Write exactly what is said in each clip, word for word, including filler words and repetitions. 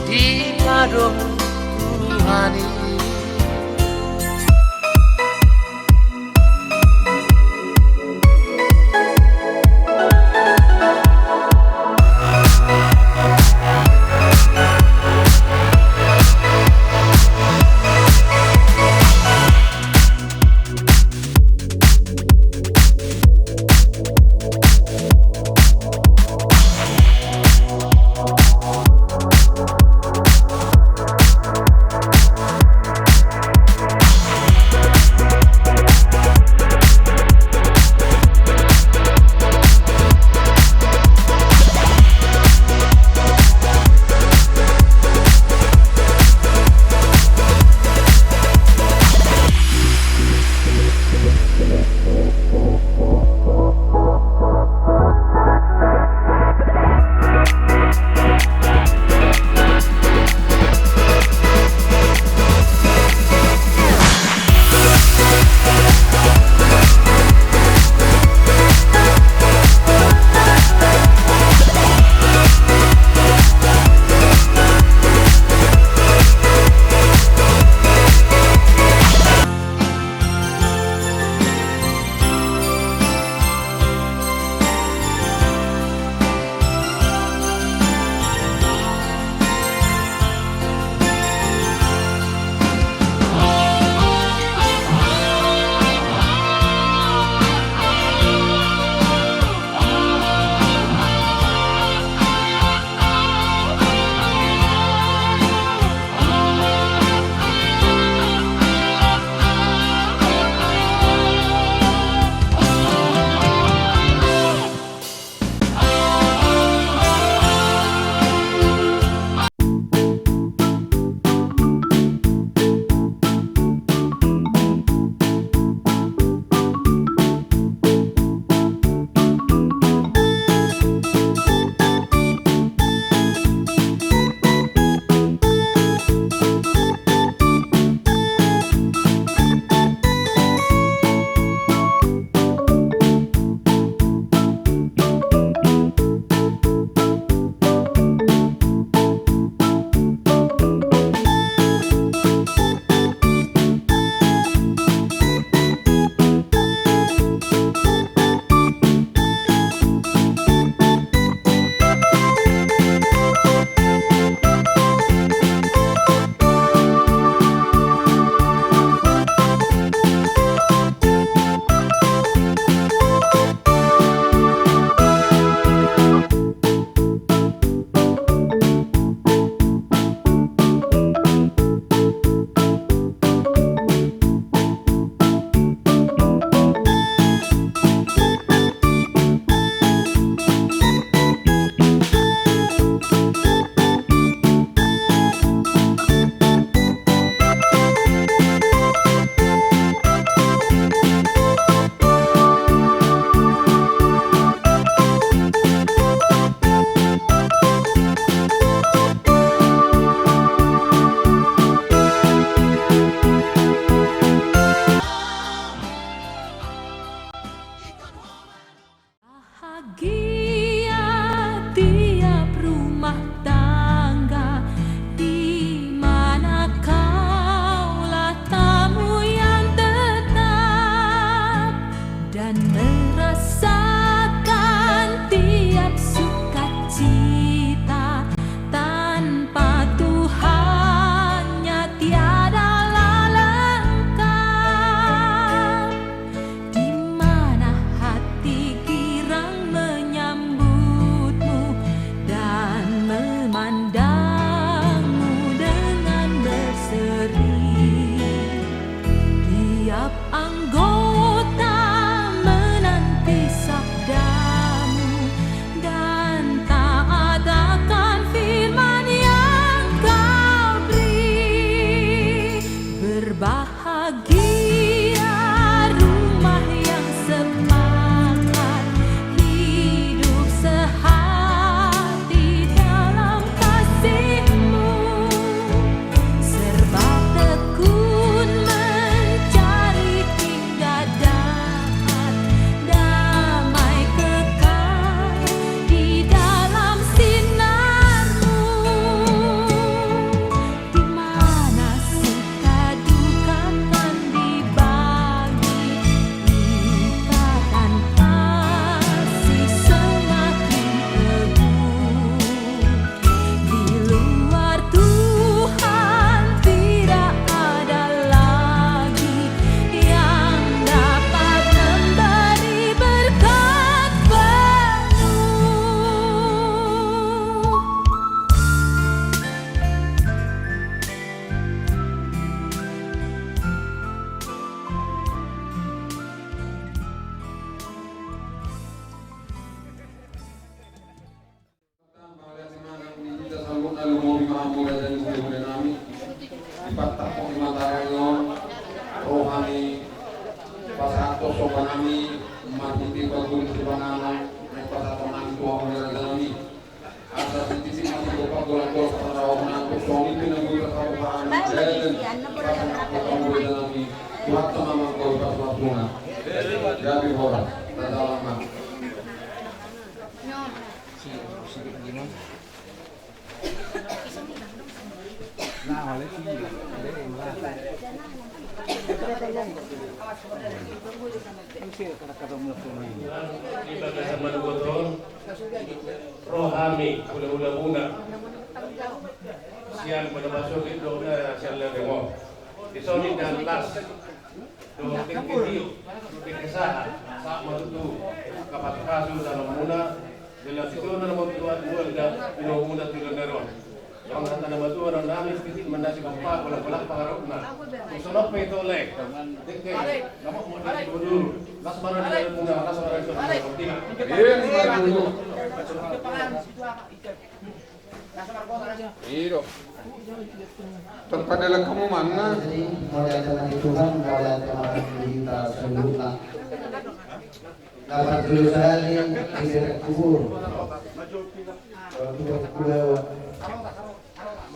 Dipadom Tuhan i. Pemimpin anggota Kabupaten Banten, Tuhanta ma mangkol pasupasuna. Jadi horas, tadalama. Di bagasan madungkon on, ro hami, hulahulamuna. Sian Padang Pasogit do, eh, sian Lereng on. Dison indahan las dohot dengke tio, dengke sahat, sahat ma tutu angka pasupasu dalanmuna. Jala titi on na mambuat mual da, di dohot muna tu dohot on. Amang hata na matua, amang nami, pitik mandasi gompa, golanggolang pangarahutna. Songon on pe ito, Lek. Dengke, nama mau di dulu. Las marah di dalam muna, las marah di dalam muna. Iya, di dalam muna. Iya, dong. Tempat dalam kamu mana? Jadi, mau diajak sama Tuhan, mau diajak sama kita seluruhnya. Dapat dulu sahali di daerah kubur. Kalau tidak kubur,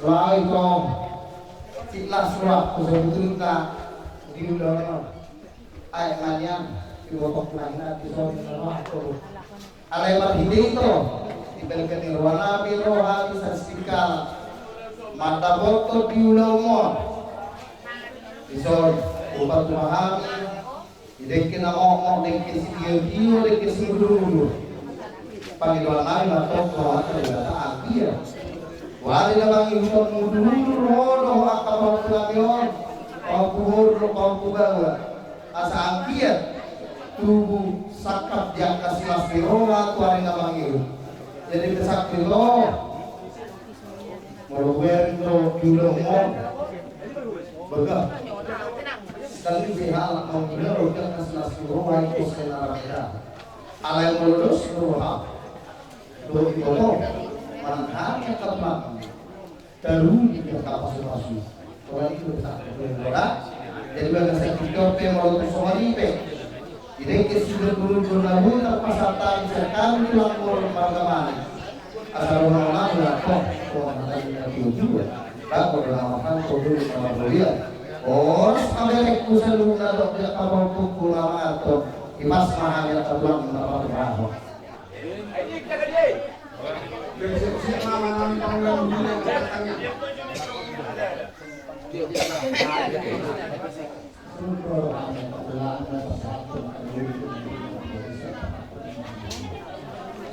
mulai kau. Silas roha, kusebutulka di ulaon. Ai manian, di botok nangina, di sori roha, tu. Alai marhite ito, dibelken ni roha nami roha, di sasingkal. Mandapothon di ulaon. Di sori, upat tu hami. Dengke na mokmok, dengke sitio-tio, dengke siudur-udur. Pangidoan nami ma tongtong angka Debata, anggia. Wali na mangihuthon udur-udur, ho do ho angka pahompu nami on. Pahompu boru, pahompu baoa. Asa anggia tubu sangkap di angka silas ni roha tu ari na mangihut. Jadi pesan tu ho. Molo hubereng do di ulaonmu, bagak. Sangkali be halak mangula, oda kas las roha, iko sena rada. Alai molo dos roha, do iboto, manang hami angka tulang, taruli angka pasupasu. Ora itu tak boleh ora. Jadi bagasan tiktok pe molo tu songon i pe. Dengke siudur-udur na boi tarpasahat hami sian hami tulang molo marga Malik. Asa roha nami na tong, roha nami na tujuan. Bako do na makan, ko dulu na marroian. Os, abe ku saluhutna dohot dia kabau kuku na mangaton. Ipas mahal ya kabuang na patung raho.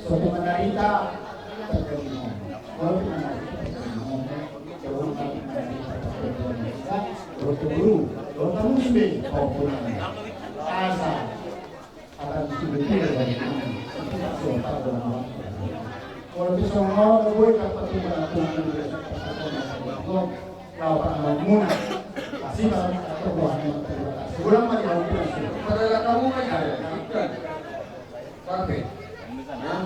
Sotung mandarita, terjadi ngomong. Kalau tu mandarita, terjadi ngomong. Jauh dari mandarita, terjadi ngomong. Roto guru, roto muslim, kau pulang. Asa. Akan sulit juga dari kami. Tapi tak sempat dalam waktu. Kalau bisa mau, gue dapat tu berlaku. Lawan muna. Masih dalam waktu. Sebulan lagi mau pulang. Pada kamu kan ada. Bukan. Partai. Nah.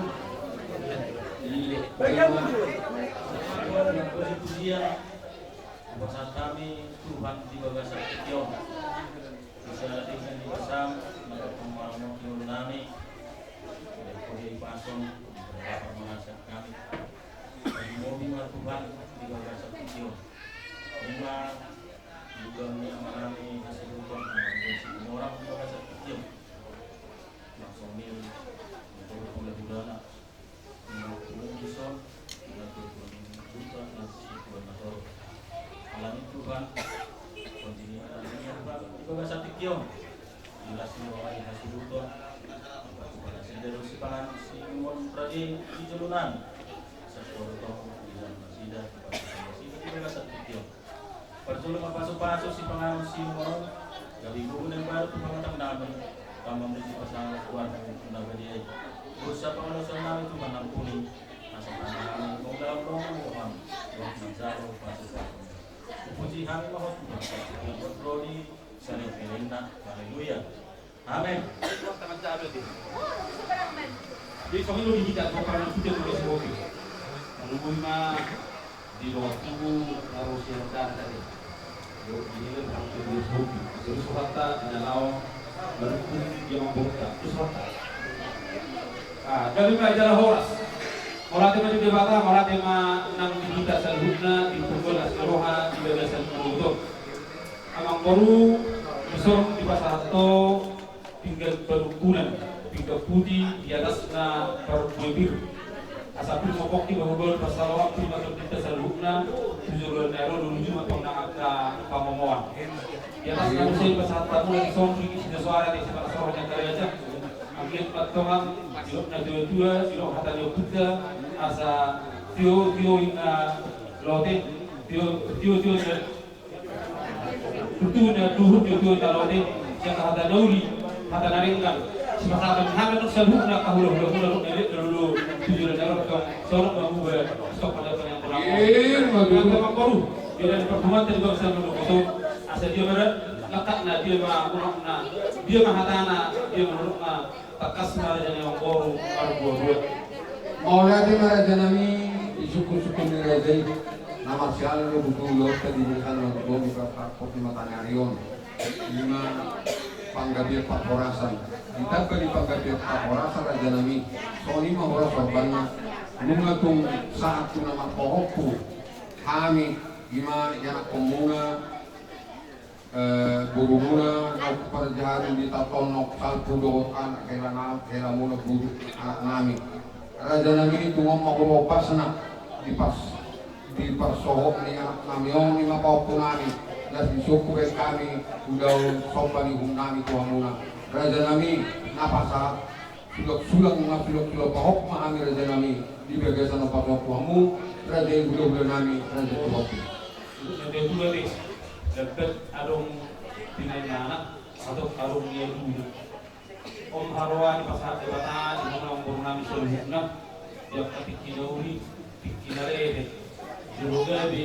Iya. Baik, ya, Bu. Puji-pujian. Hupasahat hami Tuhan di bagasan tingki on. Bisa tingki di bagasan, maka pemahaman Tuhan nami. Kode pason, berapa mengasah kami. Mobi ma Tuhan di bagasan tingki on. Ima, juga ni amanami hasil hukum, orang di bagasan tingki on. Langsung ni, untuk hula-hulana. Alani Tuhan, kontinu alani Tuhan, di bagasan tingki on. Jelas ni roha i hasuhuton. Pasupasu na sida do sipanganon sinuan rade di joloan on. Sasolo tong di dalam nasida, pasupasu nasida di bagasan tingki on. Parjolo ma pasupasu sipanganon sinuan on, gabe gogo na imbaru tu pangatang nami, tamba muse pasangaphon goarmu na badia i. Dosa pangalaosion nami tu mangampuni, asa tama nami mangulahon lomo ni roham, dohot manjalo pasupasu. Hupuji hami ma ho Tuhan, pasupasu rodi, saleleng-lelengna. Haleluya. Amen. Di sini lo di kita, bukan itu dia tulis kopi. Lalu ma di waktu baru siang tadi. Lo ini kan waktu tulis kopi. Terus kata di dalam baru pun dia membuka. Terus kata. Ah, jadi ma jala horas. Mauliate ma di Debata, mauliate ma nang di hita saluhutna, di pukul las Boru, dison dipasahat ho pinggan panungkunan, pinggan puti di atasna parbue pir. Asa pir mopok i bahubal pasaloak pir matondinta saluhutna tu joloan ni ari on, uju ma tong nang angka pangomoan. Di atasna muse dipasahat hamuna dison di sida soara di sida soara ni angka raja. Anggiat ma tong didok na tua-tua, didok hata ni ompunta, asa tio tio inna lote, tio tio tio. Tutu na luhut jo tuan na lote, sian hata na uli, hata na denggan. Sipasahaton hami nang saluhutna angka hula-hula muna dohot na leleng na lolo tu joloan ni ari on, songon na muba stok pada panjang tulang. Iya, betul. Angka amangboru, di dalam pertemuan tadi bangsa menurut kosong, asa dia ma langkatna, dia ma unokna, dia ma hatana, dia ma unokna. Tangkas ma raja ni amangboru marbuabua. Mauliate ma raja nami, di sungkun-sungkun ni raja i. Na marsiala do buku lorta di bukan nonton di parpakpot di mata ni ari on. Ima panggabean parhorasan. Ditamba di panggabean parhorasan raja nami. Songon i ma horas sorbanna. Nunga tung sahat tu na marpahompu. Hami ima ianakhonmuna. Eh, borumuna, naung parjahatan di tatonok, salpu dohot anak, hela na-, helamuna boru, anak nami. Raja nami, tung on ma boru ombasna, di pas, di parsohot ni anak nami on, ima pahompu nami, las di sungkun baen hami, ulaon somba ni uhum nami tu hamuna. Raja nami, na pasahat, sulang-sulang ma, sulang-sulang pahompu ma hami raja nami, di bagasan na pasahat tu hamu, raja i hula-hula nami, raja tu hamu. Untuk na dua-dua be, lambat adong pinainana, atau adong niaduna. Om haroa ni pasahat Debata, di hamuna amangboru nami saluhutna, di angka tingki na uli, tingki na leleng, jolo gabe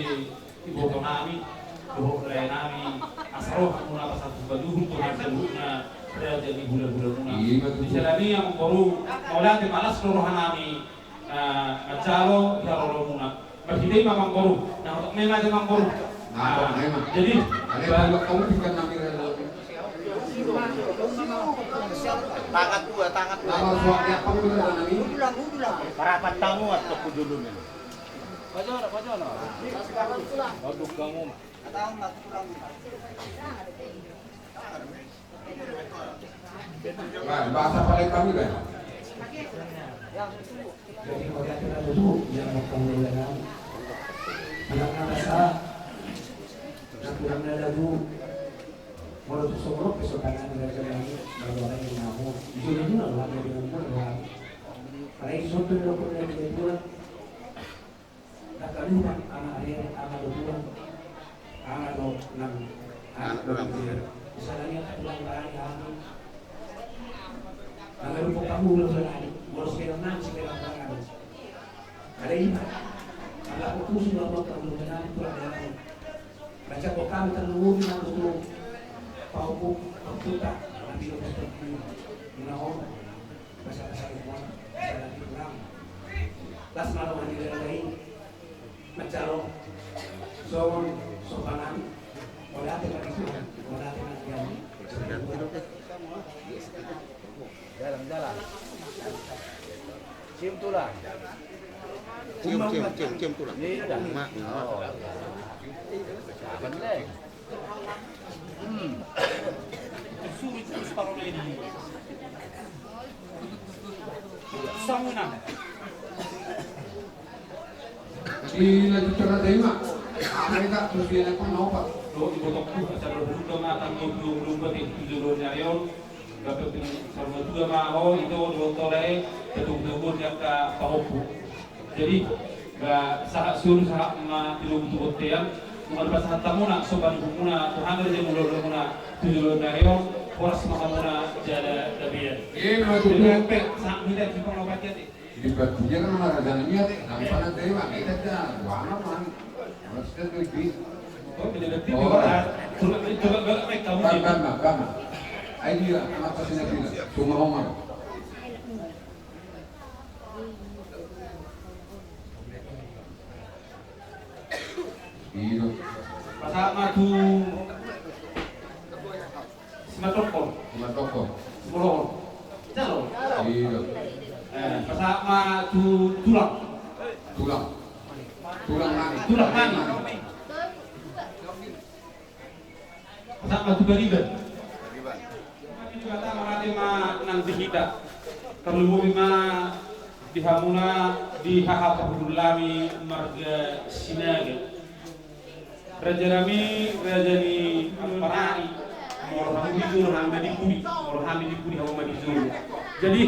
iboto nami, dohot lae nami, asa ro hamuna pasahat tu pajuhut tu hami saluhutna, raja ni hula-hula muna. Iya, betul. Di sada ni amangboru, mauliate ma las do roha nami, Na, na jalo di haroromuna. Marhite i ma amangboru. Na, hotok ma i ma amangboru. Na, hotok ma i ma. Jadi, ale, ba- kalau kamu bukan nami rela. Tangan dua, tangan dua. Nama suami apa lu rela nami? Parapat tamu atau kujulun ini? Bajana, bajana. Waduh, kamu. Bah, bahasa Palembang juga. Jadi, mauliate ma tutu, yang berkemuliaan. Anak-anak sa, na kurang na lagu. Molo tu songon on pe so tangan raja nami, molo ada yang mau. Ijo-ijo na lo hami dengan mula lo hami. Karena itu sampai lo pernah dia pulang. Nangkalupa, ama rere, ama do tulang, ama do nang, ama do nang. Misalnya tulang barani hami. Nangkalupa pangulu do nani, boros benang nang, si benang nang ado. Ada ima. Ala kukusu do abang pangulu do nani, tulang do nani. Baca kok kami terlalu nang do tulang. Pau puk, pau puta, nang bilo pos pos. Ina om. Las ma roha ni raja i manjalo songon sopanan. Mauliate ma di Tuhan, mauliate ma di Tuhan. Jalan, jalan. Cium tulang. Cium, cium, cium, cium tulang. Iya. Mak. Oh. Apa nih? Hmm. Suruh terus kalau ini. Sangunan. Di lanjut cara tema. Apa itu? Terus dia apa, nopa? Lo di botok tu, acara berhubung sama tanggal dua puluh empat itu, di luar nyarion. Gabe pin sarmatua ma ho, ito, dohot tole, betul-betul dia ka pahompu. Jadi, ba, sahat solu, sahat ma tilu tu bontean, nunga dipasahat hamuna, sopan hamuna, Tuhan dari jemur hamuna, tu jolo na reo, horas ma hamuna, jala gabean. Iya, betul. Jadi, pe, sahat minta jumpa lo baca, deh. Di batu dia kan mana raja ni, ya, deh. Sampai nanti, Bang, kita dah, gua anak, Bang. Horas dia tuh, di. Oh, jadi, oh, coba, coba, coba, coba, kamu. Bang, sih. Bang, Bang, Bang. Ayo, dia, anak kasih nanti, cuma ngomong. Iya. Pasahat ma tu Simatokon. Simatokon. Simorokon. Jalo. Iya. Eh, pasahat ma tu tulang. Tulang. Tulang nani. Tulang nani. Pasahat Atu bariban. Debata marate ma nang di hita. Tarlumobi ma di hamuna di haha parhundul nami marga Sinaga. Raja nami, raja ni Amparani, molo hamu di jolo, hamu ma di pudi, molo hami di pudi, hamu ma di jolo. Jadi,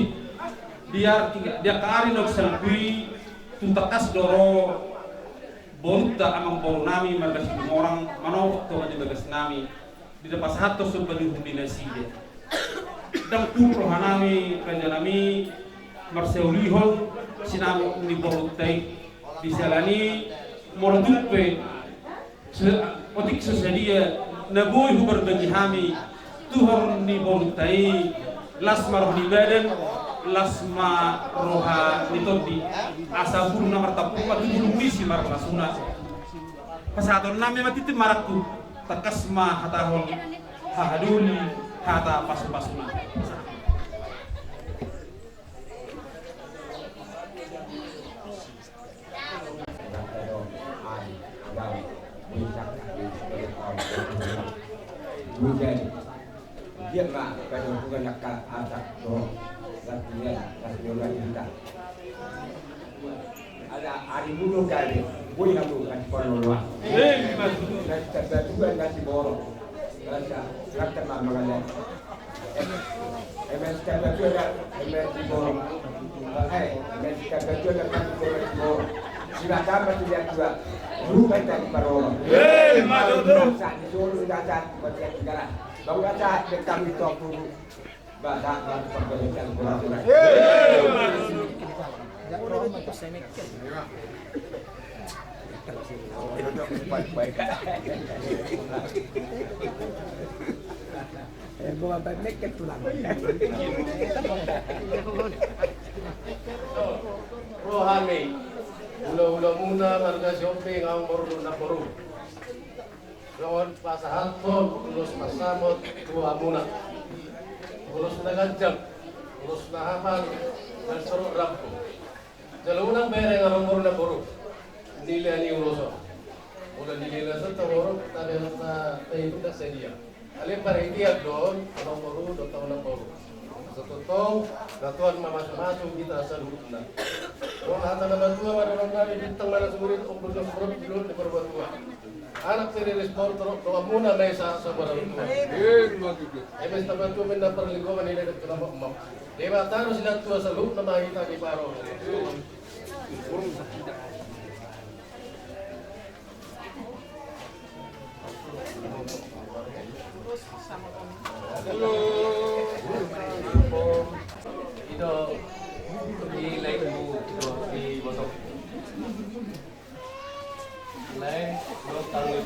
di ar-, di angka ari na salpu i, tung tangkas do ro borunta amangboru nami marga Situmorang, manopot tonga di bagas nami, di na pasahathon somba ni uhum ni nasida. Ndang pur roha nami, raja nami, marsaulihon sinamot ni borunta i. Di siala ni i, molo tung pe se-, otik so sadia na boi hubarbangi hami tu horong ni borunta i, las ma roha ni badan, las ma roha ni tondi. Asa bulung na martampuk ma tu bulung ni simarlasuna. Pasahaton nami ma tintin marangkup, tangkas ma hatahon hahadoli, hata pasupasuna. Dia ma, kada hubungan angka atak do, latihan, latihan kita. Ada ari mulu kali, boi hamu nasi parloloan. Nasi tabatua, nasi borok. Rasa, rasa ma mangalan. Eme sikabatua da, eme siboro. Eh, eme sikabatua da, kan siboro, siboro. Sila tamba tu dia tua. Rupa ikan paroro. Eh, ma tutu. Sa di solo da sa, buat dia tigara. Bang da sa, de kami tokuru. Ba sa, ba sa, ba sa, ba sa. Eh, ma tutu. Eh, gua apa nek ke tulang. Ro hami, hula-hulamuna marga Sihombing, amangboru dohot namboru. Songon pasahathon ulos pansamot tu hamuna. Ulos na ganjang, ulos na hapal, dan torop rambu. Jala unang bereng amangboru namboru. Nilai ni ulos on. Molo nilai na so taboru, tabe na ta, ta itu tak sedia. Alai parhitean do on, amangboru dohot namboru. Asa tongtong, na Tuhan mamasu-masu hita saluhutna. Dohot hata na matua ma dohonon nami, bintang ma na sumurut, ombun na sumurut, di dolok ni parbatua. Anak pe riris, boru torop, donganmuna ma i sahat saur matua. Eme sitabatua ma inna parlinggoman, i na dapot na mamam. Debata do silehon tua saluhutna ma hita di paro. Ito, di lain bu, di botok. Lae, dohot tanggo i.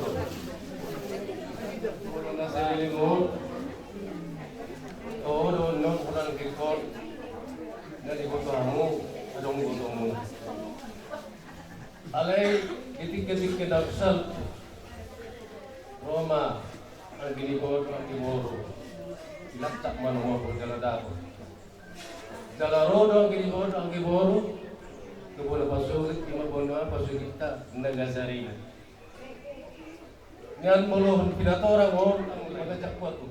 Molo na saleleng on, toho do on, nang hurang tingkol na diboto hamu, adong botomu. Alai di tingki-tingki na salpu, ro ma anggi ni boru, anggi boru. Dilangkap ma nomor jala dapot. Jala ro do anggi ni boru, anggi boru, tu bona pasogit, ima bona pasogitta na gajari. Nian molo pinatorang on, anggo mangajak kuat tu.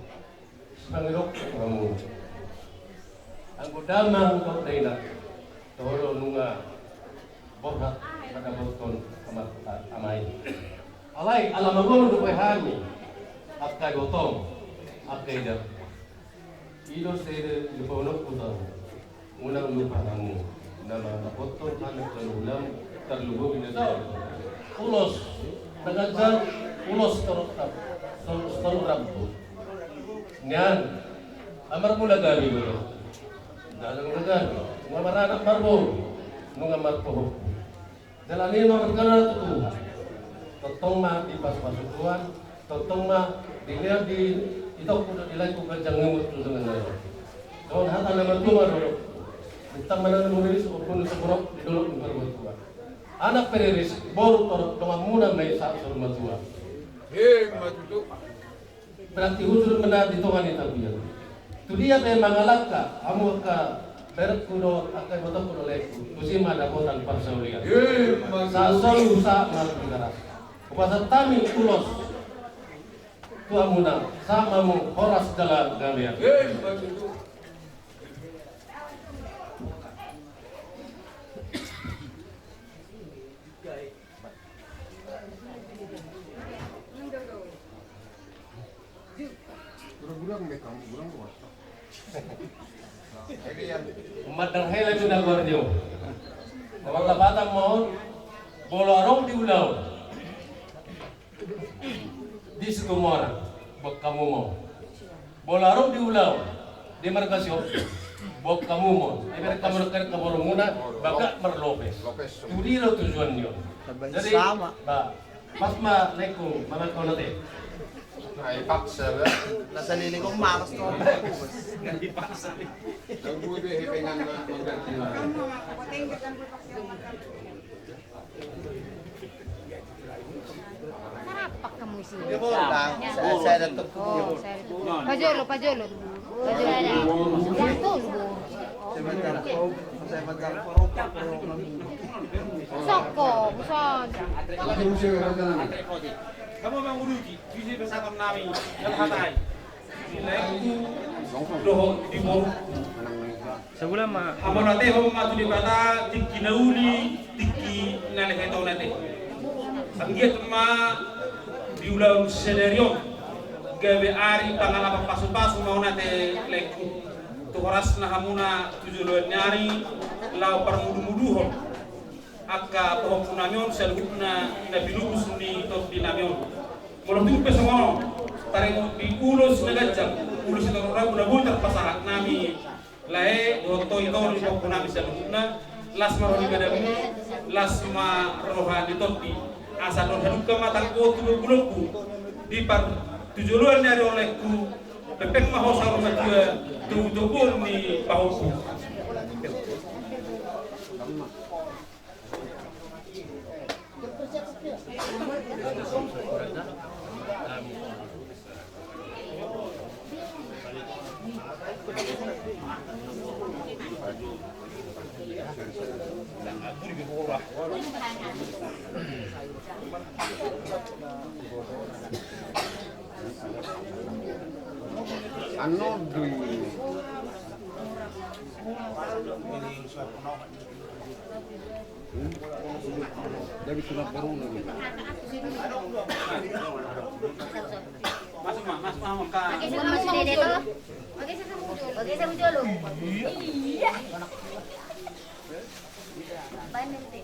Sipangidok hamu. Anggo damang dohot dainang. Toho do nunga borhat mandapothon ama, ama i. Alai ala mangolu dope hami. Angka ibotong, angka ida. I do sada di paunokku tu hamu, unang lupa hamu na mandapothon anak na ulaon, tarlumobi na ulos na ganjang, ulos torop, ulos torop rambu. Nian, marmula gabe do. Ndada mula gabe, nunga maranak marboru, nunga marpohop. Jala i ma margana tu Tuhan. Tongtong ma dipasupasu Tuhan, tongtong ma dilehon di itongku dohot di laengku ganjang ni umur tu dongan na ro. Songon hata na matua ma dohot. Bintang ma na sumurut, ombun na sumurut, di dolok ni parbatua. Anak pe riris, boru torop, donganmuna ma i sahat saur matua. Emma tutu. Berarti hujur ma na di tonga ni tapian. Tu dia pe mangalangka, hamu angka berengku dohot angka ibotongku dohot laengku, tusi ma dapotan parsaulian. Sahat solu sahat marpigaras. Hupasahat hami ulos tu hamuna, sahat ma hamu horas jala gabe. Mandang hela mina guardio. Mangalapatam mohon. Molo adong di ulaon di Situmorang, boan hamu ma. Molo adong di ulaon di marga Sihombing, boan hamu ma. Ibereng hamu nangkin haborumuna, bagak marlopes. Tu dia do tujuan ni on. Jadi, ba, pas ma laengku mangalap on ate. Ai paksa ba. Na saleleng on malas tu. Nggak dipaksa. Tunggu deh, pengen mengganti. Sarapak hamu isi. Saya datang. Pajolo, pajolo. Pajolo. Soko, buson. Kamu mau nguruti, bisa bersama nami. Yang hatai. Di laengku dohot di borungku. Sabulan ma. Hamonatehon ma tu Debata tingki na uli, tingki na lehet on ate. Anggiat ma di ulaon sadari on gabe ari pangalapan pasupasu ma on ate laengku. Tu horasna hamuna tu joloan ni ari laho parmudumuduhon angka pahompu nami on saluhutna na pinupus ni tondi nami on. Molo tung pe songon on, taringot di ulos na ganjang, ulos sitorop rambu na boi tarpasahat nami lae dohot tondi-tondi ni pahompu nami saluhutna, las ma roha ni badanmu, las ma roha ni tondi. Asa dohot hadungka ma tanggo tu lombu-lombu di par tu joloan ni ari on laengku, pengpeng ma ho saur matua tu toguon ni pahompu. Anordui. Dari sunat baru lagi. Masuk ma, masuk ma, Kak. Pakai sabun dulu. Pakai sabun dulu. Iya. Baik, nanti.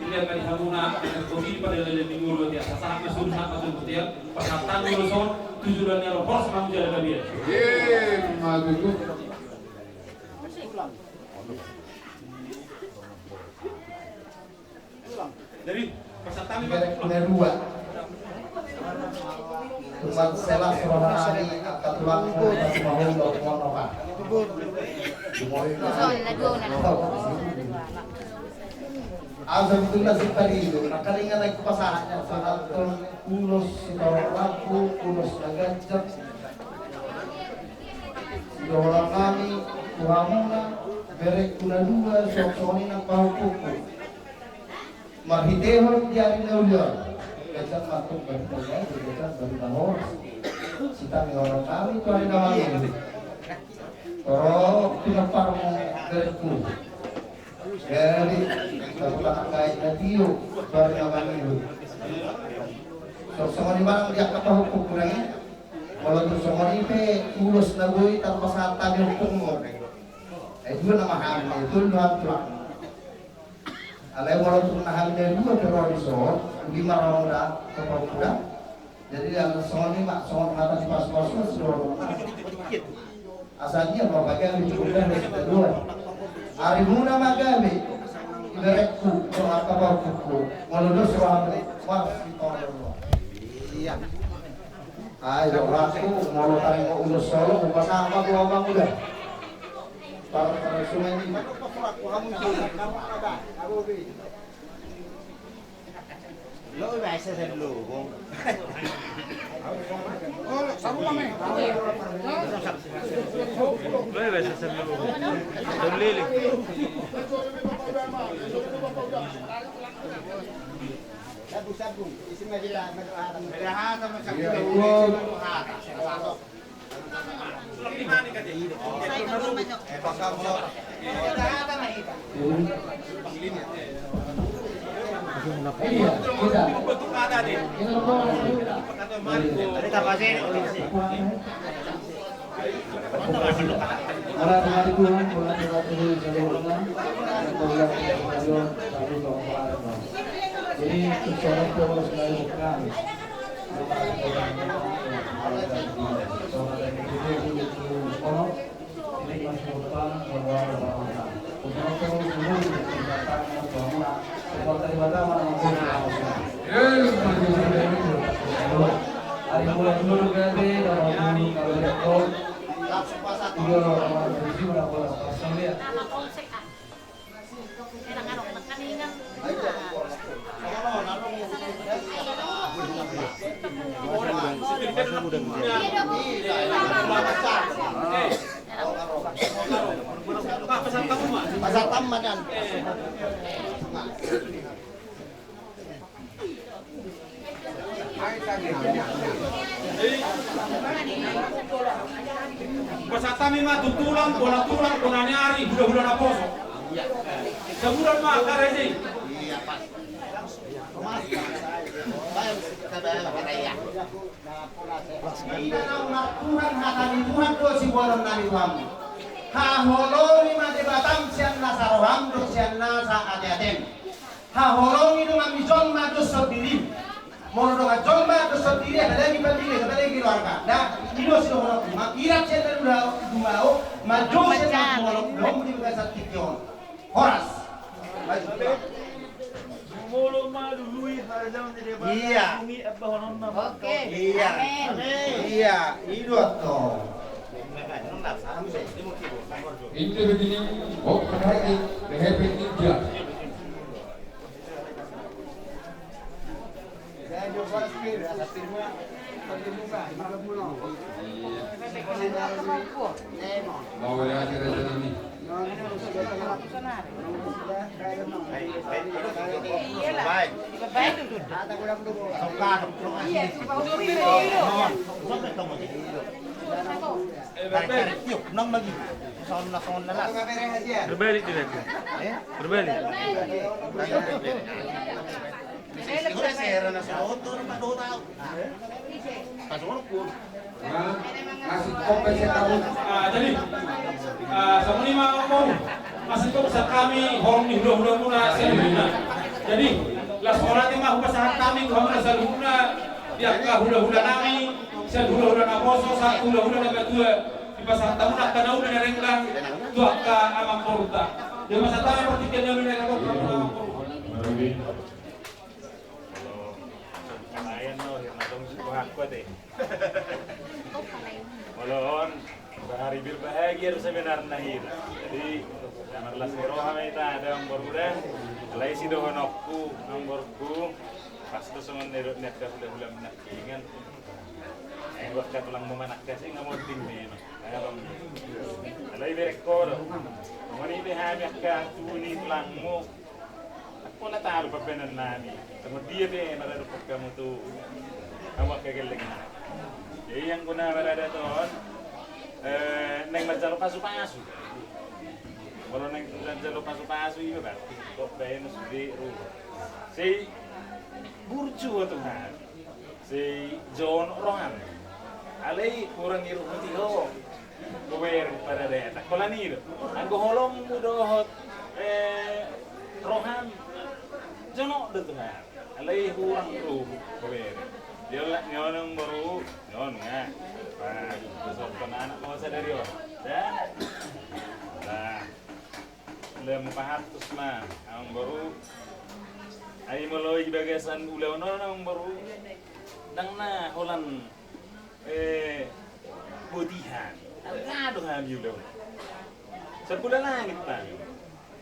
Dilihat dari hamuna, kopi pada lele minggu dua dia. Sasahat na suruh sahat na suruh dia. Pasahat tangan dulu son, tujuh dan nyaro pos kamu jalan dia. Iya, maju tuh. Jadi, pasahat tangan. Ibereng na dua. Umat selas roha nami angka tulangku, na sumahum, na sumahum. Son, na dua, na. Asa betul na siparido, na karingan na pasahatna, sahat tu ulos sitorop rambu, ulos na ganjang. Sidohonon nami tu hamuna, berengku na dua, songon i nang pahompuku. Marhitehon di ari na uli on. Gajar mantuk bertemu, gajar bertemu. Sitangihon nami tu ari na mangihut. Torop pinomparmu berengku. Jadi, satu tanah kain na tio, tu ari na mangihut. So, songon i manang di angka pahompuku nang i. Molo tung songon i pe ulos na boi tarpasahat hami ompungmu. Eh, dua nama hami, eh, tolu nama tulang. Alai molo tung na hami na dua pe ro di son, uli ma ro da, tu pahompu da. Jadi, ala songon i ma, songon hata sipasu-pasu, songon. Asa dia ma pagabe cukup gabe sitadoan. Arimuna ma gabe, iberengku, songon angka pahompuku, molo dos rohamu, marsitorop. Iya. Ai, dohononku, molo taringot ulos solo, umpasa ma tu abang uda. Para, para sungai ini. Lo iba esa selu. Lo iba esa selu. Dong lili. Sabu-sabu, isi ma hita, ma doa. Iya, iya. Jadi, insya Allah, terus melalui kami. Pasahat hami ma tu tulang, bona tulang, bona ni ari, hulahula naposo. Sabulan ma karejo i. Ina naung martuhan hata ni Tuhan do siboanon nami tu hamu. Haholongi ma Debatam sian nasa roham dohot sian nasa ateatem. Haholongi donganmi jolma dohot sondirim. Molo dongan jolma dohot sondiri, apalagi pandiri, apalagi keluarga. Nah, i do sidohononku, mangirat sian na dua, dua, manjou sian na dua, dua, di bagasan tingki on. Horas. Jumolo ma lului harajaon ni Debata. Iya. Bumi abahononna. Oke. Iya. Amin. Iya, i do antong. India begini, oh, perhati, the happy India. Mau lihat kira-kira ini. Berbalik dia tu. Berbalik. Ah, jadi, ah, songon i ma, amang boru, masih kok sa hami holong ni hulahula muna saluhutna. Jadi, las mauliate ma hupasahat hami tu hamuna saluhutna, di angka hulahula nami, sian hulahula naposo sahat hulahula na matua, dipasahat hamuna angka na uli na denggan tu angka amang boruta. Dipasahat hami partingkian na uli na denggan tu amang boru. Molo lain no, hira na tong suku hakku ate. Molo on, bahari berbahagia do sebenarna hira. Jadi, na marlas ni roha ma hita, amang boru da. Alai sidohononku, amang boruku, pas do songon na nidok ni angka hulahula nangkiningan. Anggo angka tulangmu manangkasi, nga monding memang. Alai bereng ho do. Songon i pe hami angka tubu ni tulangmu. Pola talu pambahenan nami. Songon dia pe maradophon hamu tu hamu angka gelleng nami. Jadi anggo na maradat on, eh, naeng manjalo pasu-pasu. Molo naeng manjalo pasu-pasu, i ma berarti kok baen sude ruhut. Sai burju ho tu hami. Sai jonok roham. Alai hurang iruhuti ho. Bober paradaetan. Holan i do. Anggo holongmu dohot, eh, roham, jonok do tu hami. Alai hurang ruhut. Bober. Dia olat ni on, amang boru. Ni on nga. Nah, besorton anak mau sadari on. Dah. Nah. Lem pahatus ma, amang boru. Ai molo di bagasan ulaon on, amang boru, ndang na holan, eh, botihan. Angka do hami ulaon. Terbulan langit, Pak.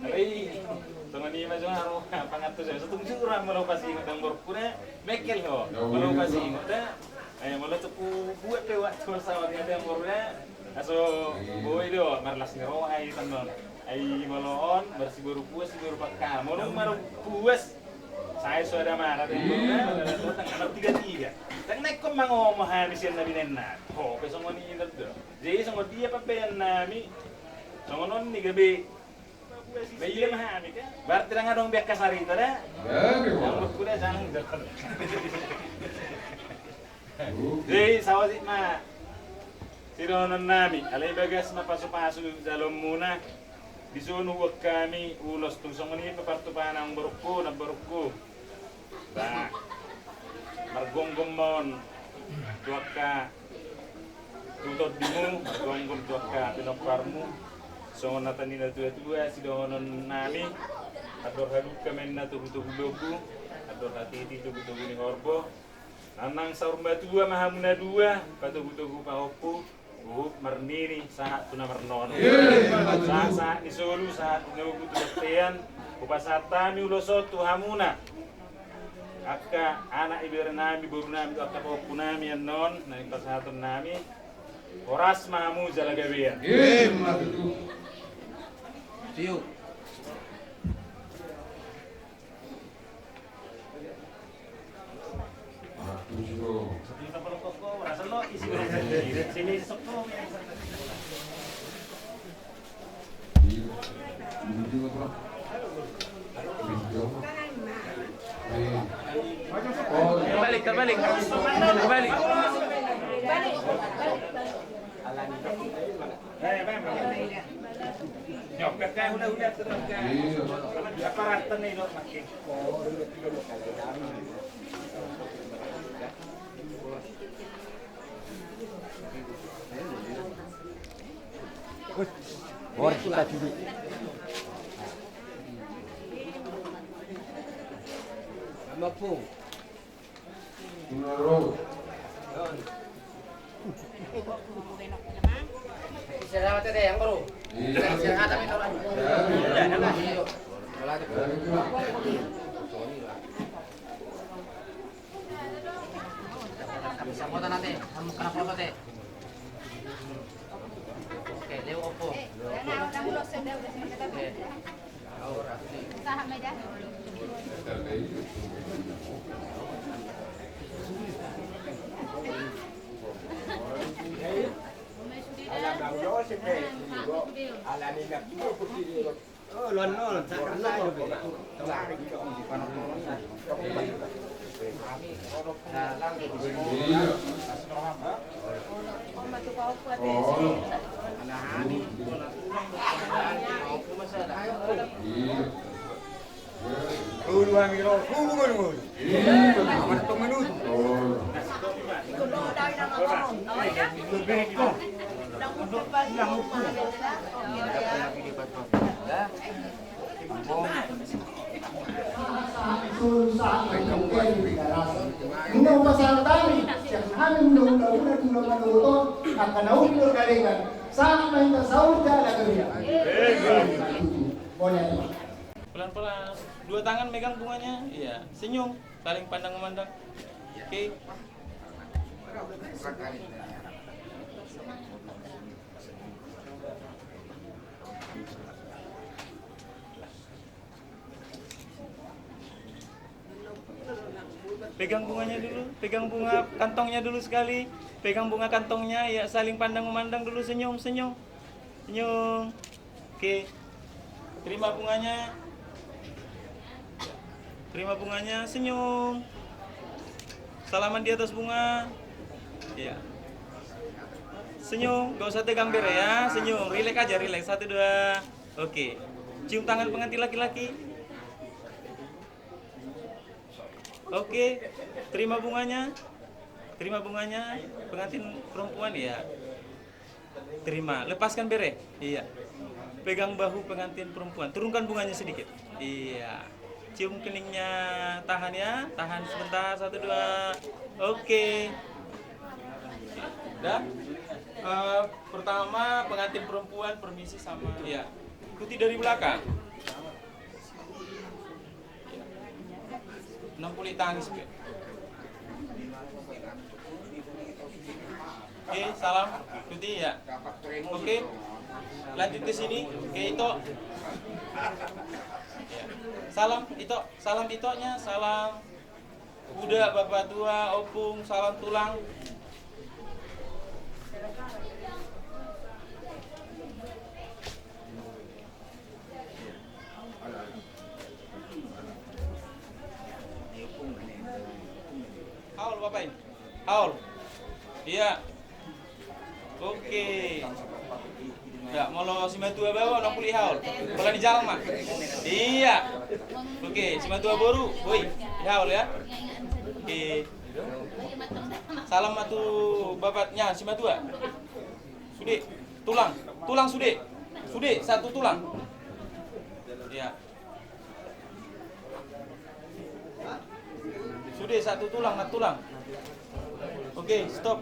Tapi, songon i ma jo haru, pangantusi. Satung jura molo pasingot dang borukku da, mengkel ho. Molo pasingot da, eh, molo tuku buat pe waktu sawat i dang boru da. Aso boi do, marlas ni roha i tannon. Ai molo on, marsiboru puas, siboru pangkalan. Molo marpuas, sai so ada marah, dang boru da, ada datang, ada tiga-tiga. Dang naekkon mangomo hami sian na binaen nami. Ho, pe songon i do. Jadi songon dia pambaen nami, songon on ni gabe. Ba iya ma hami kan? Berarti dang adong be angka sarita da. Gabe, Bang. Rambutku da jangan. Jadi saotik ma sidohonon nami, alai bagas ma pasu-pasu jaloonmuna. Dison huboan hami ulos, tung songon i pe partupahan, amang borukku, namborukku. Ba, margomgom ma on tu angka tu tondimu, margomgom tu angka pinomparmu. Songon hata ni natua-tua, sidohonon nami: Andor hadungka ma inna togu-togu lombu, andor hatiti togu-togu ni horbo. Nang saur matua ma hamu na dua, patogu-togu pahompu, huhut marnini sahat tu na marnono. Sahat-sahat ni solu, sahat ni na ubu tu bontean. Hupasahat hami ulos on tu hamuna, angka anak ibebere nami, boru nami, angka pahompu nami annon, na nipasahaton nami. Horas ma hamu jala gabe. Ima tutu. Siu. Terbalik, terbalik. Terbalik. Bor kita dulu. Sama pun. Nunga hupasahat hami sian hami undang-undang, undang-undang manogot on, angka na uli do galengan, sahat ma hita saur jala gabe. Pelan-pelan. Dua tangan megang bunganya. Iya, senyum, saling pandang memandang. Oke. Pegang bunganya dulu, pegang bunga kantongnya dulu sekali. Pegang bunga kantongnya, ya, saling pandang memandang dulu, senyum, senyum. Senyum. Oke. Terima bunganya. Terima bunganya, senyum. Salaman di atas bunga. Iya. Senyum, gak usah tegang bere ya, senyum. Rileks aja, rileks. Satu, dua. Oke. Cium tangan pengantin laki-laki. Oke. Terima bunganya. Terima bunganya pengantin perempuan, ya. Terima. Lepaskan bere. Iya. Pegang bahu pengantin perempuan. Turunkan bunganya sedikit. Iya. Cium keningnya. Tahan ya. Tahan sebentar. Satu, dua. Oke. Dah? Eh, pertama, pengantin perempuan, permisi sama. Iya. Ikuti dari belakang. Iya. Enam puluh tangis, Pe. Oke, salam. Ikuti ya. Oke. Lanjut ke sini, ke Ito. Iya. Salam, Ito. Salam Itonya, salam. Uda, bapak tua, opung, salam tulang. Haul, bapak ini. Haul. Iya. Oke. Ya, molo simatua bawa, nang puli haul. Pola ni jalang ma. Iya. Oke, simatua boru, boi. Di haul ya. Oke. Salam ma tu bapaknya simatua. Sude, tulang, tulang sude. Sude, satu tulang. Iya. Sude, satu tulang, nang tulang. Oke, stop.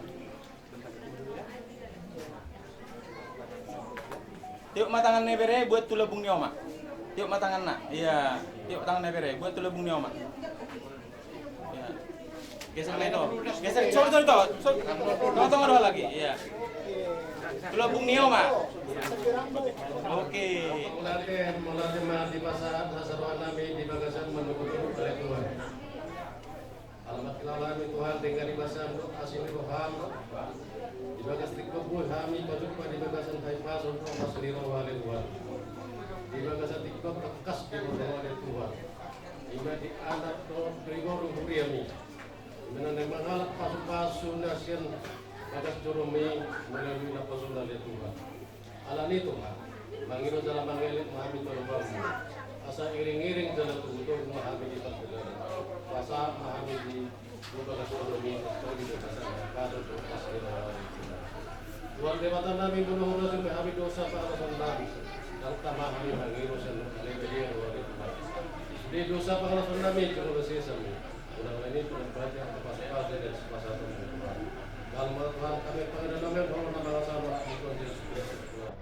Tiop ma tangan na bere, buat tu lambung ni oma. Tiop ma tangan na. Iya, tiop tangan na bere, buat tu lambung ni oma. Iya. Geser na itu. Geser, sorry, sorry, to. Sorry. Tengah-tengah doang lagi. Iya. Tu lambung ni oma. Oke. Mauliate, mauliate ma di bagasan hasaroan nami di bagasan manungkun-ungkun ale Tuhan. Ala mangkilala hami Tuhan, denggan ni basaM dohot asi ni rohaM. Di bagas tingkos boi hami pajumpa di bagasan hahipason dohot ombas ni roha ale Tuhan. Di bagasan tingkos tangkas di roha ale Tuhan. Ima di anak dohot di boru huriaMi. Ima na naeng mangalap pasu-pasu na sian bagas joroMi melalui naposoM ale Tuhan. Alani i Tuhan, mangido jala mangelek ma hami tu adopanMu. Asa iring-iring jala togu-togu ma hami di parjalanan. Pasahat ma hami di bagas joroMi, tor di bagasan hahipason dohot ombas ni roha ale Tuhan. Tuhan Debata nami, molo hurosi ma hami dosa pangalaosion nami, ndang tama hami mangido sian na lebih dia roha ale Tuhan. Di dosa pangalaosion nami, jumolo sesa ma. Unang na nian tu na badia, tu pasu-pasu dan sipasahaton ni Tuhan. Jalo ma Tuhan, hami pangidoan nami on, na mangasahon Tuhan Jesus Kristus Tuhan.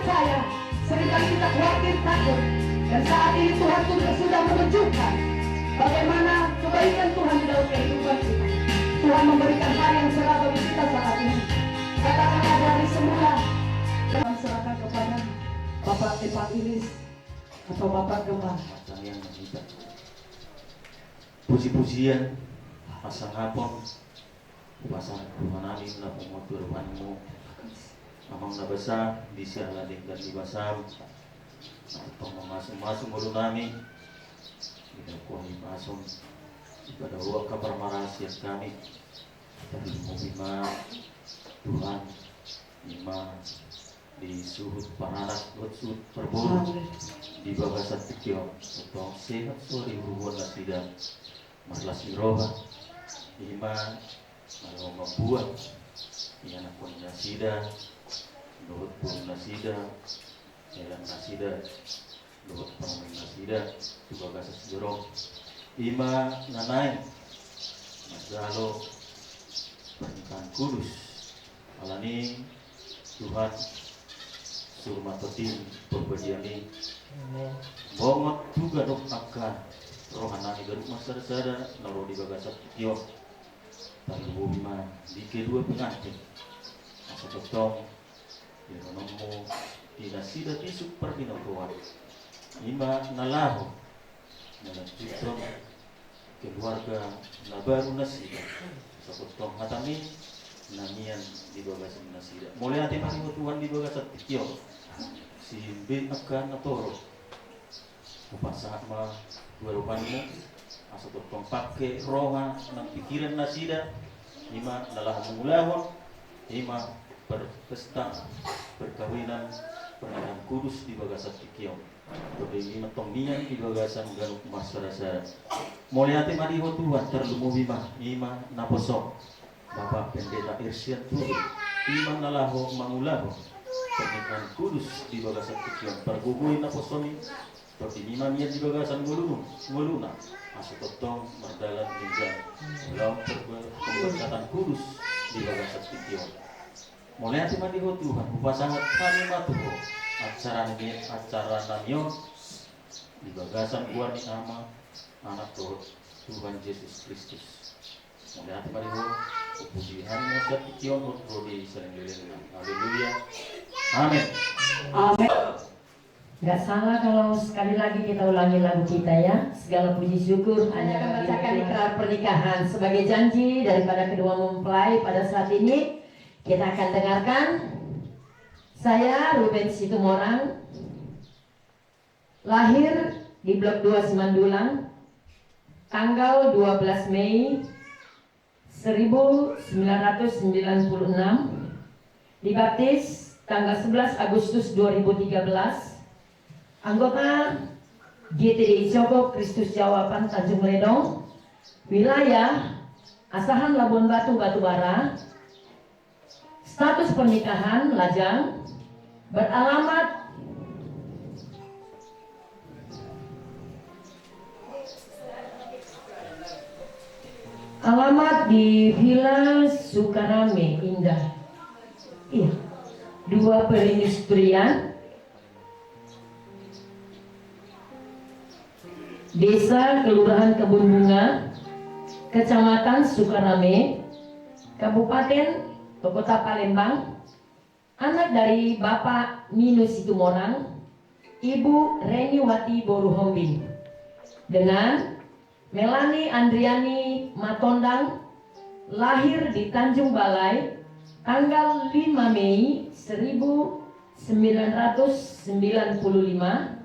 Saya, seringkali kita khawatir, takut. Dan saat ini Tuhan pun sudah menunjukkan bagaimana kebaikan Tuhan di dalam kehidupan kita. Tuhan memberikan hari yang cerah bagi kita saat ini. Katakanlah dari semula, kami serahkan kepada Bapak Evangelis atau Bapak Gema. Puji-pujian, hasangapon, hupasahat Tuhan nami na pamaturuanmu, Amang na basa, di siala denggan ni basam, na tongtong mamasu-masu ngolu nami, di dalam kami masuk, di pada ruang kaparmarasian kami, tarlumobi ma Tuhan, ima di suhut paranak dohot suhut parboru. Amin. Di bagasan tingki on, tongtong sehat sorihuruan nasida, marlas ni roha, ima na laho mambuat ianakhon nasida, dohot boru nasida, hela nasida, dohot parumaen nasida, tu bagasan sidorong. Ima na naeng manjalo pernikahan kudus. Alani Tuhan, suru ma Tondi Parbadiami. Amin. Bongot tu ganup angka roha nami ganup marsada-sada na ro di bagasan tingki on. Tarlumobi ma di kedua pengantin. Asa tongtong di rononmu di nasida bisuk parbinotoan, ima na laho melanjuthon keluarga na baru nasida. Asa tongtong hatami na mian di bagasan nasida. Mauliate ma di Ho Tuhan di bagasan tingki on. Simbei angka na torop. Hupasahat ma tu adopanmu, asa tongtong pangke roha nang pikiran nasida, ima na laho mangulahon, ima per-, pesta perkawinan pernikahan kudus di bagasan tingki on. Dohot ima tong mian di bagasan ganup marsada-sada. Mauliate ma di Ho Tuhan, tarlumobi ma ima naposom Bapak Pendeta Irsian Tuhu, ima na laho mangulahon pernikahan kudus di bagasan tingki on, pargogoi naposom i, dohot ima mian di bagasan ngoluna, ngoluna, asa tongtong mardalan denggan melakukan perbuatan kudus di bagasan tingki on. Mauliate ma di Ho Tuhan, hupasahat hami ma tu Ho acara nami, acara nami on di bagasan goar ni Ama, Anak dohot Tuhan Jesus Kristus. Mauliate ma di Ho, hupuji hami ma sian tingki on dohot ro di saleleng ni lelengna. Haleluya. Amin. Amin. Nggak salah kalau sekali lagi kita ulangi lagu kita, ya. Segala puji syukur hanya bagi Tuhan. Saya akan bacakan ikrar pernikahan sebagai janji daripada kedua mempelai pada saat ini. Kita akan dengarkan. Saya, Ruben Situmorang, lahir di Blok dua Simandulang, tanggal dua belas Mei seribu sembilan ratus sembilan puluh enam, dibaptis tanggal sebelas Agustus dua ribu tiga belas, anggota G T D I Cokop Kristus Jawaban Tanjung Ledong, wilayah Asahan Labuan Batu, Batubara, status pernikahan lajang, beralamat, alamat di Villa Sukarame Indah. Iya. Dua Perindustrian, Desa Kelurahan Kebun Bunga, Kecamatan Sukarame, Kabupaten atau Kota Palembang, anak dari Bapak Nino Situmorang, Ibu Reniwati Boruhombing, dengan Melani Andriani Matondang, lahir di Tanjung Balai, tanggal lima Mei seribu sembilan ratus sembilan puluh lima,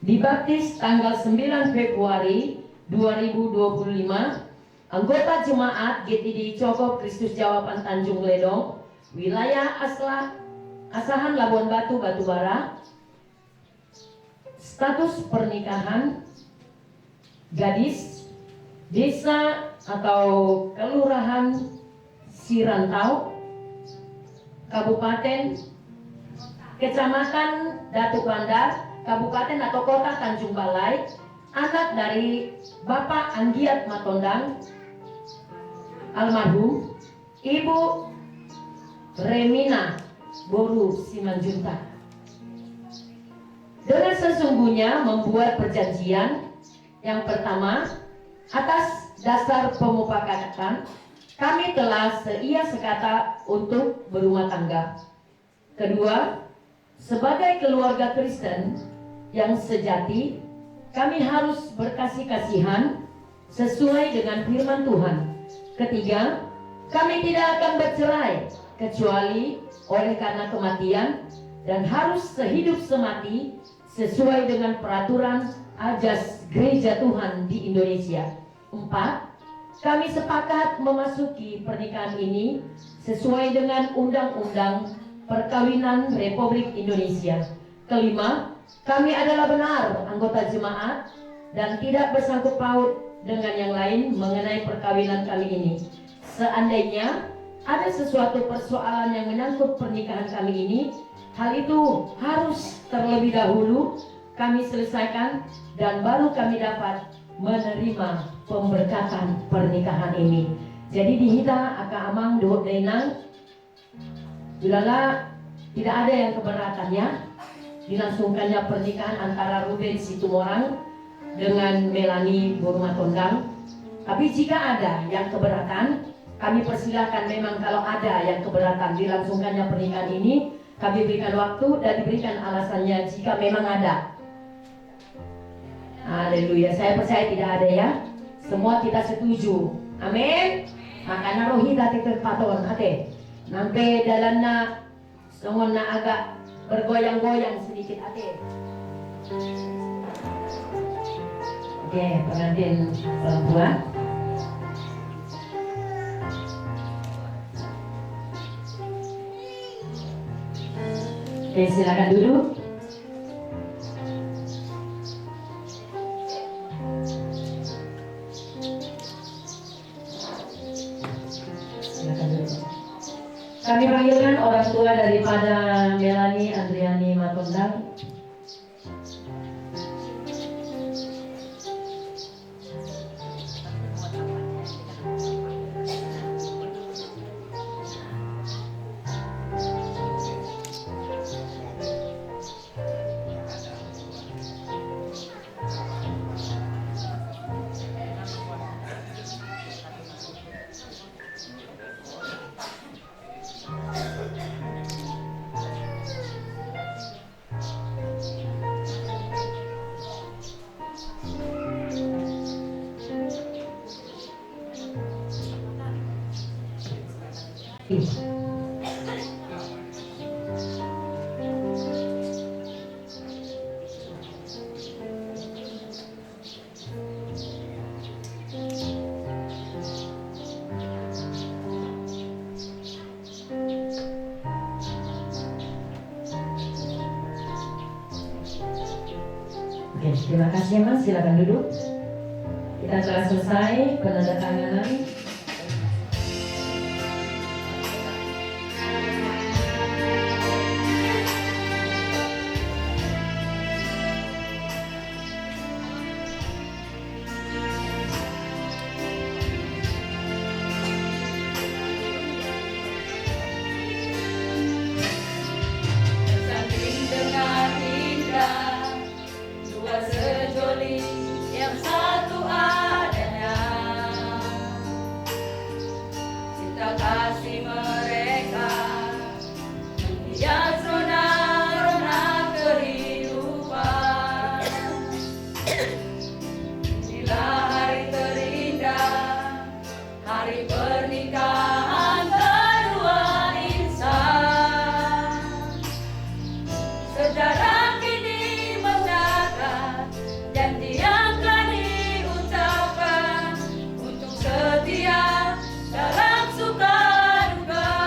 dibaptis tanggal sembilan Februari dua ribu dua puluh lima, anggota jemaat G T D I Cokop Kristus Jawaban Tanjung Ledong, wilayah Asla-, Asahan Labuan Batu, Batubara. Status pernikahan, gadis, desa atau kelurahan Sirantau, kabupaten, kecamatan Datu Bandar, kabupaten atau kota Tanjung Balai, anak dari Bapak Anggiat Matondang, almarhum, Ibu Remina Boru Simanjuntak. Dengan sesungguhnya membuat perjanjian yang pertama atas dasar pemufakatan kami telah seia sekata untuk berumah tangga. Kedua, sebagai keluarga Kristen yang sejati, kami harus berkasih-kasihan sesuai dengan firman Tuhan. Ketiga, kami tidak akan bercerai kecuali oleh karena kematian dan harus sehidup semati sesuai dengan peraturan ajas Gereja Tuhan di Indonesia. Empat, kami sepakat memasuki pernikahan ini sesuai dengan Undang-Undang Perkawinan Republik Indonesia. Kelima, kami adalah benar anggota jemaat dan tidak bersangkut paut dengan yang lain mengenai perkawinan kami ini. Seandainya ada sesuatu persoalan yang menyangkut pernikahan kami ini, hal itu harus terlebih dahulu kami selesaikan dan baru kami dapat menerima pemberkatan pernikahan ini. Jadi di hita angka amang dohot dainang, jala tidak ada yang keberatan ya, dilangsungkannya pernikahan antara Ruben Situmorang dengan Melani boru Matondang. Tapi jika ada yang keberatan, kami persilakan memang kalau ada yang keberatan dilangsungkannya pernikahan ini, kami berikan waktu dan diberikan alasannya jika memang ada. Haleluya. Saya percaya tidak ada ya. Semua kita setuju. Amin. Makana ro hita di tempat on, ate. Nang pe dalanna songon na agak bergoyang-goyang sedikit, ate. Oke, pengantin perempuan. Oke, silakan duduk. Silakan duduk. Kami panggilkan orang tua daripada Melani Andriani Matondang. Oke, terima kasih, Mas. Silakan duduk. Kita telah selesai penandatanganan. Bersanding dengan indah, dua sejoli yang satu adanya. Cinta kasih mereka menghias rona-rona kehidupan. Inilah hari terindah, hari pernikahan kedua insan. Sejarah kini mengaku janji yang telah diucapkan untuk setia dalam suka duka.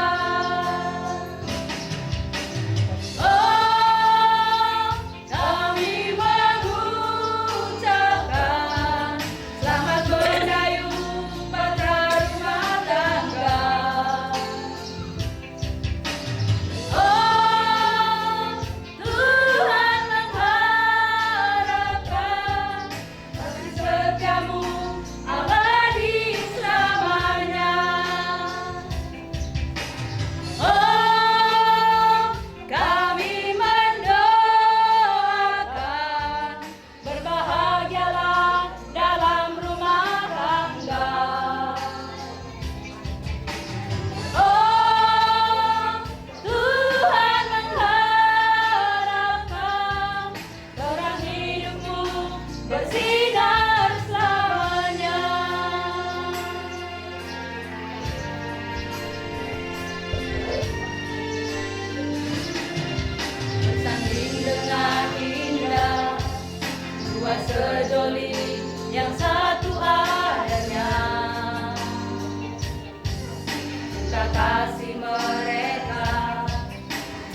Kasih mereka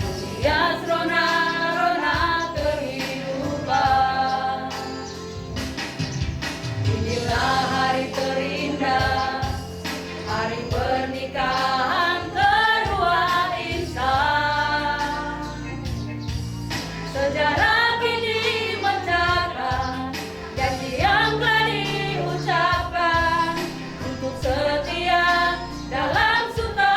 menghias rona-rona kehidupan. Inilah hari terindah, hari pernikahan kedua insan. Sejarah kini mencatat janji yang telah diucapkan untuk setia dalam suka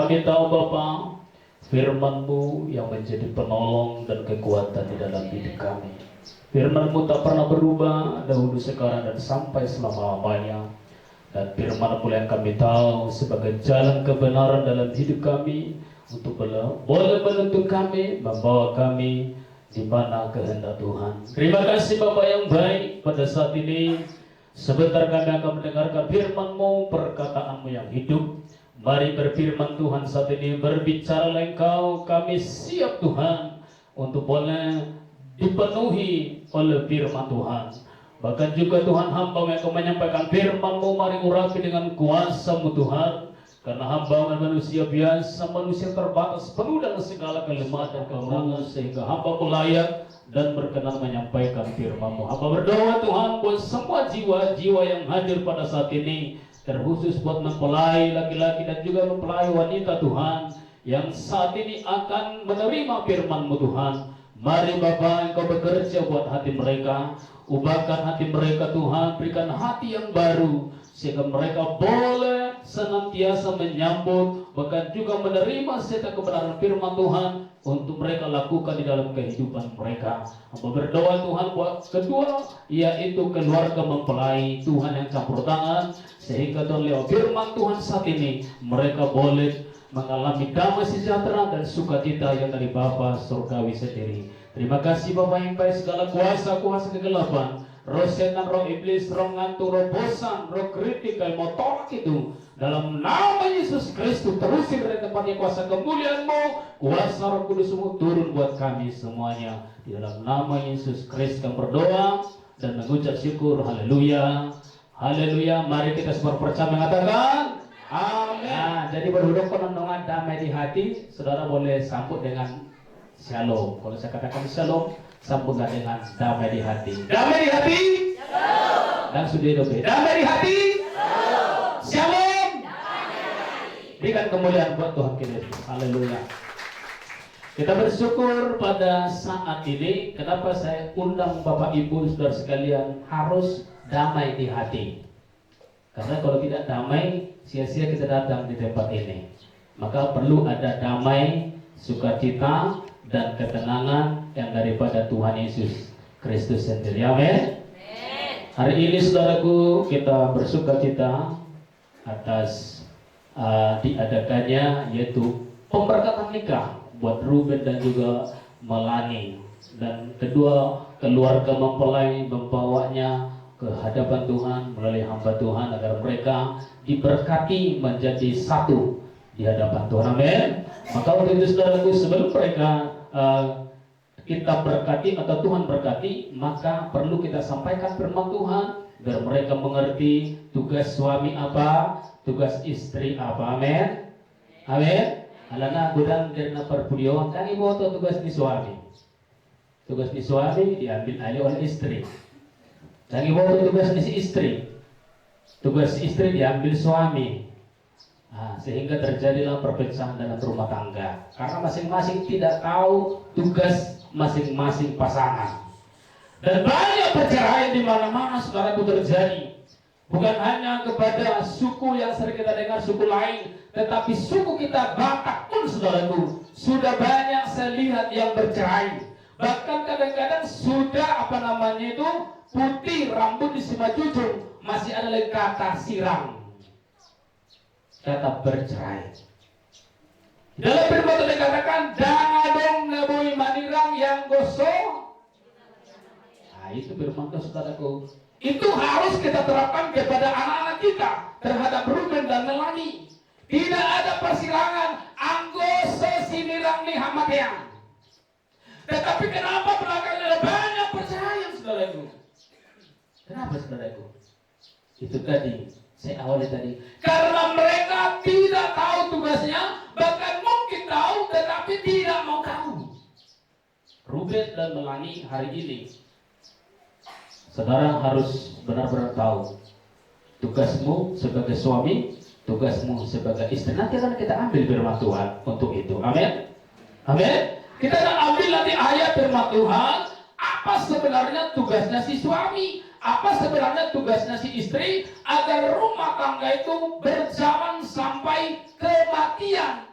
Kami tahu, Bapa, firman-Mu yang menjadi penolong dan kekuatan di dalam hidup kami. Firman-Mu tak pernah berubah, dahulu, sekarang, dan sampai selama-lamanya. Dan firman-Mu yang kami tahu sebagai jalan kebenaran dalam hidup kami, untuk bela-, boleh menuntun kami, membawa kami di mana kehendak Tuhan. Terima kasih, Bapa yang baik, pada saat ini sebentar kami akan mendengarkan firman-Mu, perkataan-Mu yang hidup. Mari berfirman Tuhan saat ini, berbicaralah Engkau, kami siap Tuhan untuk boleh dipenuhi oleh firman Tuhan. Bahkan juga Tuhan, hamba-Mu yang akan menyampaikan firman-Mu, mari urapi dengan kuasa-Mu Tuhan. Karena hamba-Mu manusia biasa, manusia terbatas, penuh dengan segala kelemahan dan kekurangan, sehingga hamba-Mu layak dan berkenan menyampaikan firman-Mu. Hamba berdoa Tuhan buat semua jiwa-jiwa yang hadir pada saat ini, terkhusus buat mempelai laki-laki dan juga mempelai wanita Tuhan, yang saat ini akan menerima firman-Mu Tuhan. Mari Bapa, Engkau bekerja buat hati mereka, ubahkan hati mereka Tuhan, berikan hati yang baru, sehingga mereka boleh senantiasa menyambut, bahkan juga menerima serta kebenaran firman Tuhan untuk mereka lakukan di dalam kehidupan mereka. Hamba berdoa Tuhan buat kedua, yaitu keluarga mempelai, Tuhan yang campur tangan, sehingga Tuhan lewat firman Tuhan saat ini, mereka boleh mengalami damai sejahtera dan sukacita yang dari Bapa Surgawi sendiri. Terima kasih Bapa yang baik, segala kuasa, kuasa kegelapan, roh setan, roh iblis, roh ngantuk, roh bosan, roh kritik, yang mau tolak itu, dalam nama Yesus Kristus terusir dari tempatnya, kuasa kemuliaan-Mu, kuasa Roh Kudus-Mu turun buat kami semuanya. Di dalam nama Yesus Kristus kami berdoa dan mengucap syukur. Haleluya. Haleluya. Mari kita semua percaya mengatakan amin. Nah, jadi berhudok dengan damai di hati, saudara boleh sambut dengan shalom. Kalau saya katakan shalom, sambutlah dengan damai di hati. Damai di hati. Shalom. Langsung dihidupi. Damai di hati. Shalom. Shalom. Berikan kemuliaan buat Tuhan kita Yesus. Haleluya. Kita bersyukur pada saat ini. Kenapa saya undang Bapak Ibu Saudara sekalian harus damai di hati? Karena kalau tidak damai, sia-sia kita datang di tempat ini. Maka perlu ada damai, sukacita, dan ketenangan yang daripada Tuhan Yesus Kristus sendiri. Amin. Amin. Hari ini, saudaraku, kita bersukacita atas, eh, diadakannya, yaitu pemberkatan nikah buat Ruben dan juga Melani. Dan kedua keluarga mempelai membawanya ke hadapan Tuhan melalui hamba Tuhan agar mereka diberkati menjadi satu di hadapan Tuhan. Amin. Maka untuk itu, saudaraku, sebelum mereka, eh, kita berkati atau Tuhan berkati, maka perlu kita sampaikan firman Tuhan biar mereka mengerti tugas suami apa, tugas istri apa. Amin. Amin. Alana godang dari na parpudi on, ndang diboto tugas ni suami. Tugas ni suami diambil alih oleh istri. Ndang diboto tugas ni si istri. Tugas istri diambil suami. Nah, sehingga terjadilah perpecahan dalam rumah tangga. Karena masing-masing tidak tahu tugas masing-masing pasangan. Dan banyak perceraian di mana-mana, saudaraku, terjadi. Bukan hanya kepada suku yang sering kita dengar, suku lain, tetapi suku kita Batak pun, saudaraku, sudah banyak saya lihat yang bercerai. Bahkan kadang-kadang sudah, apa namanya itu, putih rambut di Simalungun, masih ada lagi kata sirang. Kata bercerai. Dalam firman Tuhan dikatakan, "Ndang adong na boi manirang ianggo so." Nah, itu firman Tuhan, saudaraku. Itu harus kita terapkan kepada anak-anak kita, terhadap Ruben dan Melani. Tidak ada persirangan anggo so sinirang ni hamatean. Tetapi kenapa belakangan ada banyak perceraian, saudaraku? Kenapa, saudaraku? Itu tadi, saya awali tadi. Karena mereka tidak tahu tugasnya, bahkan mungkin tahu, tetapi tidak mau tahu. Ruben dan Melani hari ini, saudara harus benar-benar tahu tugasmu sebagai suami, tugasmu sebagai istri. Nanti akan kita ambil firman Tuhan untuk itu. Amin. Amin. Kita akan ambil nanti ayat firman Tuhan. Apa sebenarnya tugasnya si suami? Apa sebenarnya tugasnya si istri agar rumah tangga itu berjalan sampai kematian?